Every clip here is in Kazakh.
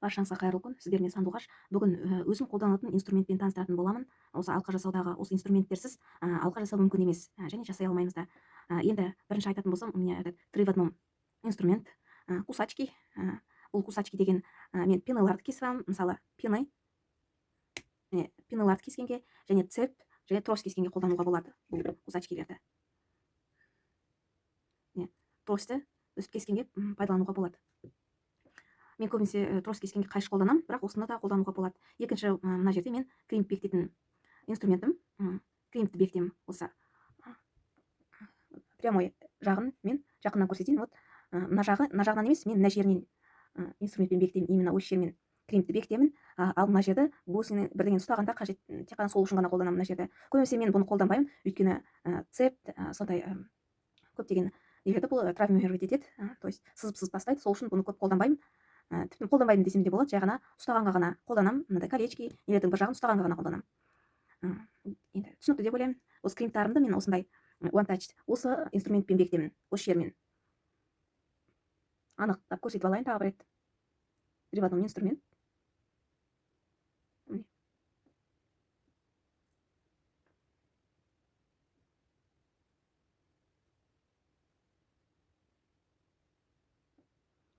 Баршаңызға қайырлы күн. Сіздермен Сандуғаш. Бүгін өзім қолданатын инструментпен таныстыратын боламын. Осы алқа жасаудағы осы инструменттерсіз алқа жасау мүмкін емес, және жасай алмаймыз да. Енді бірінші айтатын болсам, у меня этот три в одном инструмент, кусачки. Бұл кусачки деген мен пеныларды кесіп аламын, мысалы, пены. Міне, пеныларды кескенге және цепь және трос кескенге қолдануға болады бұл кусачкилерді. Міне, тросты өсіп кескенге пайдалануға болады. Мен көбінесе трос кескенге қайшы қолданамын, бірақ осыны да қолдануға болады. Екінші, мына жерде мен кримп бекітетін инструментім. Кримпті бекітемін. Осы прямой жағын мен жақыннан көрсетейін. Вот мына жағы, мына жағынан емес, мен мына жерінен инструментпен бекітемін, именно осы жермен кримпті бекітемін. Ал мына жерді бусины бірдеңені ұстағанда қажет, тек қана сол үшін ғана қолданамын мына жерді. Көбінесе мен бұны қолданбаймын, өйткені цепь, сондай көптеген нелерді бұл травмировать етеді, то есть сызып-сызып тастайды. Сол үшін бұны көп қолданбаймын. Тіпті қолданбаймын десем де болады, жай ғана ұстағанға ғана қолданамын. Мынандай колечки нелердің бір жағын ұстағанға ғана қолданамын. Енді түсінікті деп ойлаймын. Осы кримптарымды мен осындай one touch осы инструментпен бекітемін, осы жермен. Анықтап көрсетіп алайын тағы бір рет. Три в одном инструмент. Міне.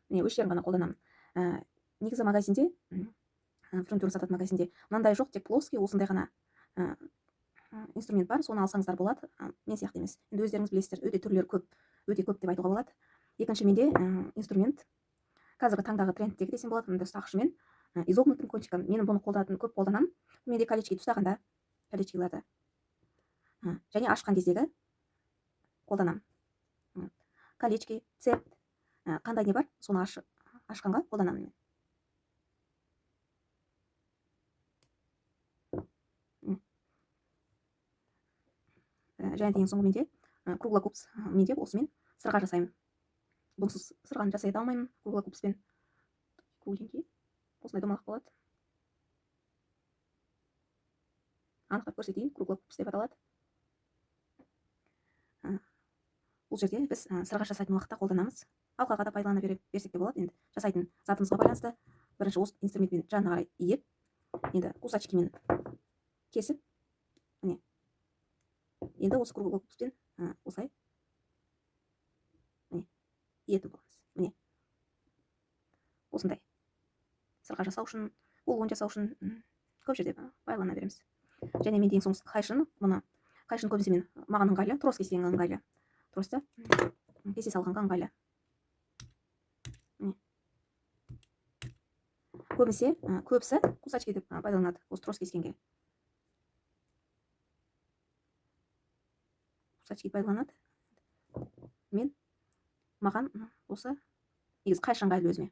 Міне, осы жерін ғана қолданамын. Негізі магазинде, фурнитура сататын магазинде мынандай жоқ, тек плоский осындай ғана инструмент бар, соны алсаңыздар болады. Мен сияқты емес. Енді өздеріңіз білесіздер, өте түрлері көп, өте көп деп айтуға болады. Екінші менде инструмент қазіргі таңдағы трендтегі десем болады, мындай ұстағышымен, изогнутым кончиком. Мен бұны қолданатын, көп қолданамын. Менде колечки ұстағанда, колечкиларды және ашқан кездегі қолданамын. Колечки, цепь, қандай не бар, соны ашқанға қолданамын мен. Және де ең соңғы менде круглогубц. Менде осымен сырға жасаймын. Бұнсыз сырғаны жасай алмаймын круглогубцпен. Кругленький. Осындай домалақ болады. Анықтап көрсетейін, круглогубц деп аталады. Бұл жерде біз сырға жасайтын уақытта қолданамыз. Алқаға да пайдалана берсек те болады. Енді жасайтын затымызға байланысты. Бірінші осы инструментпен жанына қарай иіп, енді кусачкимен кесіп, міне. Енді осы круглогубцпен осылай міне иетін боламыз. Міне. Осындай. Сырға жасау үшін, кулон жасау үшін көп жерде пайдалана береміз. Және мен ең соңғысы қайшыны, мұны қайшыны көбінесе мен маған ыңғайлы, трос кескенге ыңғайлы. Тросты кесе салғанға ыңғайлы. Міне. Көбінесе, көбісі кусачки деп пайдаланады осы трос кескенге. Кусачки пайдаланады. Мен маған осы негізі қайшы ыңғайлы өзіме.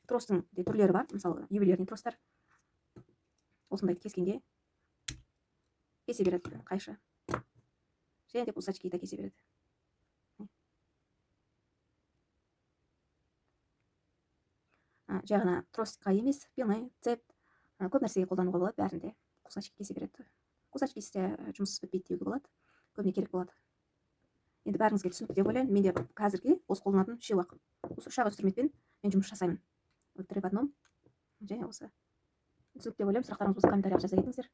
Тростың де түрлері бар, мысалы, ювелирный тростар. Осындай кескенге кесе береді қайшы. Және де кусачки да кесе береді. Жай ғана тросқа емес, пены, цепь, көп нәрсеге қолдануға болады бәрінде. Кусачки кесе береді. Кусачки кессе жұмыс бітпейді деуге болады. Көбіне керек болады. Енді бәріңізге түсінікті деп ойлаймын. Менде қазірге осы қолданатын үшеу ақ. Осы үш ақ инструментпен мен жұмыс жасаймын. Вот три в одном. Және осы түсінікті деп ойлаймын. Сұрақтарыңыз болса, комментарияға жаза кетіңіздер.